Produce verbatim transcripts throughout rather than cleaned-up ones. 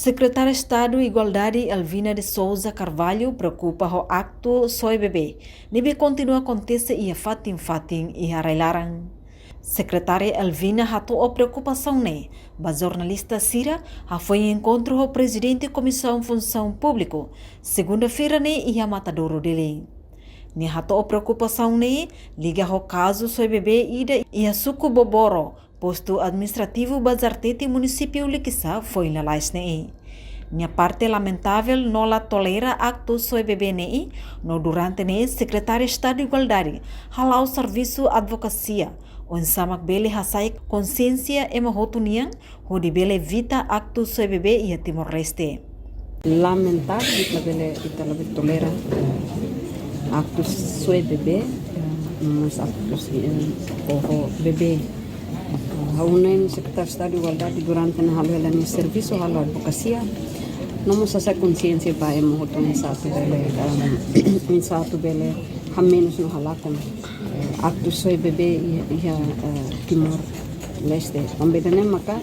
Sekretária Estadu Igualdade Elvina de Sousa Carvalho preokupa ho aktu soe bebé ne'ebé kontinua akontese iha fatin-fatin iha rai-laran. Sekretária Elvina hato'o preokupasaun ne'e ba jornalista sira hafoin enkontru ho Prezidente Komisaun Funsaun Públika, segunda-feira ne'e iha Matadouro, Dili. Nia hato'o preokupasaun ne'e liga ho kazu soe bebé ida iha suku Boboro, postu administrativu Bazartete, munisípiu Likisá, foin lalais ne'e. Nia parte lamentavel no la tolera aktu soe bebé ne'e, no durante ne'e Sekretária Estadu Igualdade hala'o servisu advokasia oinsá mak bele hasa'e konsiénsia ema hotu nian, hodi bele evita aktu soe bebé iha Timor-Leste. Lamentavel, ita labele, ita labele tolera, eh, aktu soe bebé, eh, no mós aktu, eh, ho, ho bebé. Eh, ha'u hanoin Sekretária Estadu Igualdade durante ne'e halo hela nia servisu, halo advokasia. No mós hasa'e konsiénsia ba ema hotu oinsá atu bele, eh, oinsá atu bele hamenus no halakon, eh, aktu soe bebé iha, iha, eh, Timor-Leste. Tanba ida-ne'e maka,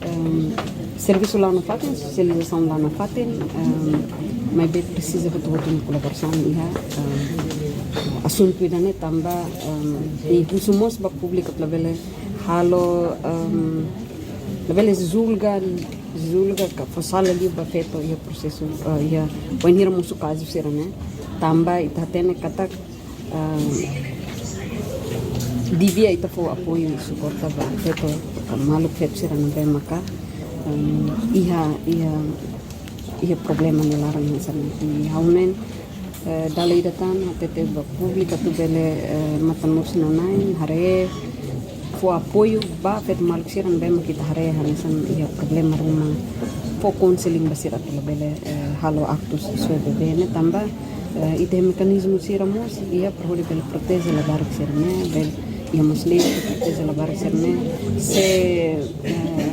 em, servisu la'o nafatin, sosializasaun la'o nafatin, em, maibé presiza hotu-hotu nia kolaborasaun iha, em, asuntu ida-ne'e tanba, em, i husu mós ba públiku atu labele halo, em, labele julga, julga ka fó sala liu ba feto iha prosesu, eh, iha bainhira mosu kazu sira-ne'e. Tanba ita hatene katak, ah, devia ita fó apoiu, suporta ba feto, maluk feto sira ne'ebé maka, em, iha, iha, iha problema nia laran hanesan ne'e. I ha'u hanoin, eh, dala ida tan hatete ba públiku atu bele, eh, matan-moos sira-na'in, haree, fó apoiu ba feto maluk sira ne'ebé mak ita haree hanesan iha problema ruma, fó konseling ba sira atu labele, eh, halo aktu soe bebé ne'e tanba, eh, ita iha mekanizmu sira mós iha para hodi bele proteje labarik sira-ne'e, bele iha mós lei atu proteje labarik sira-ne'e. Se, eh,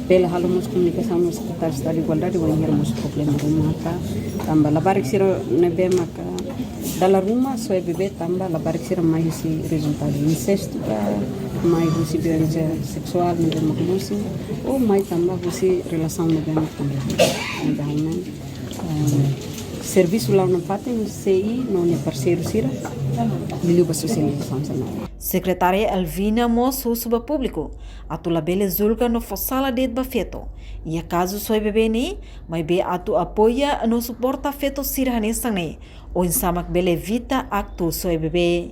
bele halo mós komunikasaun ho Sekretária Estadu Igualdade, bainhira mosu problema ruma ka, tanba labarik sira ne'ebé maka dala ruma soe bebé tanba labarik sira mai husi rezultadu insestu ka, mai husi violénsia seksuál ne'ebé mak mosu, ou mai tanba husi relasaun ne'ebé mak tanba. Entaun, eh, servisu la'o nafatin, C I no nia parseiru sira, liuliu ba sosializasaun sira-ne'e. Sekretária Elvina mós husu ba públiku atu labele julga no fó sala de'it ba feto iha kazu soe bebé ne'e, maibé atu apoia no suporta feto sira hanesan ne'e, oinsá mak bele evita aktu soe bebé.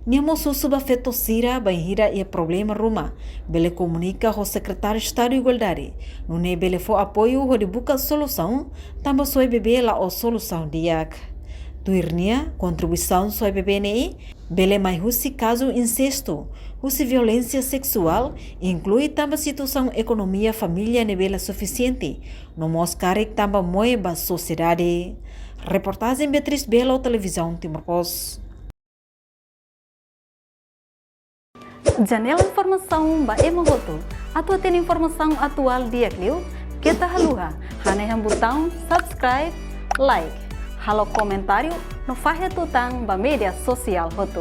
Nia mós husu ba feto sira bainhira iha problema ruma, bele komunika ho Sekretária Estadu Igualdade, nune'e bele fó apoiu hodi buka solusaun, tanba soe bebé la'ós solusaun di'ak. Tuir nia, kontribuisaun soe bebé ne'e bele mai husi kazu insestu, husi violénsia seksuál, inklui tanba situasaun ekonomia família ne'ebé la sufisiente, no mós karik tanba moe ba sosiedade. Reportajen Beatriz Belo, Televizaun Timor Post. Janela informasaun ba ema hotu. Atu hatene informasaun atuál di'ak liu, keta haluha hanehan butaun subscribe, like, halo komentáriu no fahe tutan ba média sosiál hotu.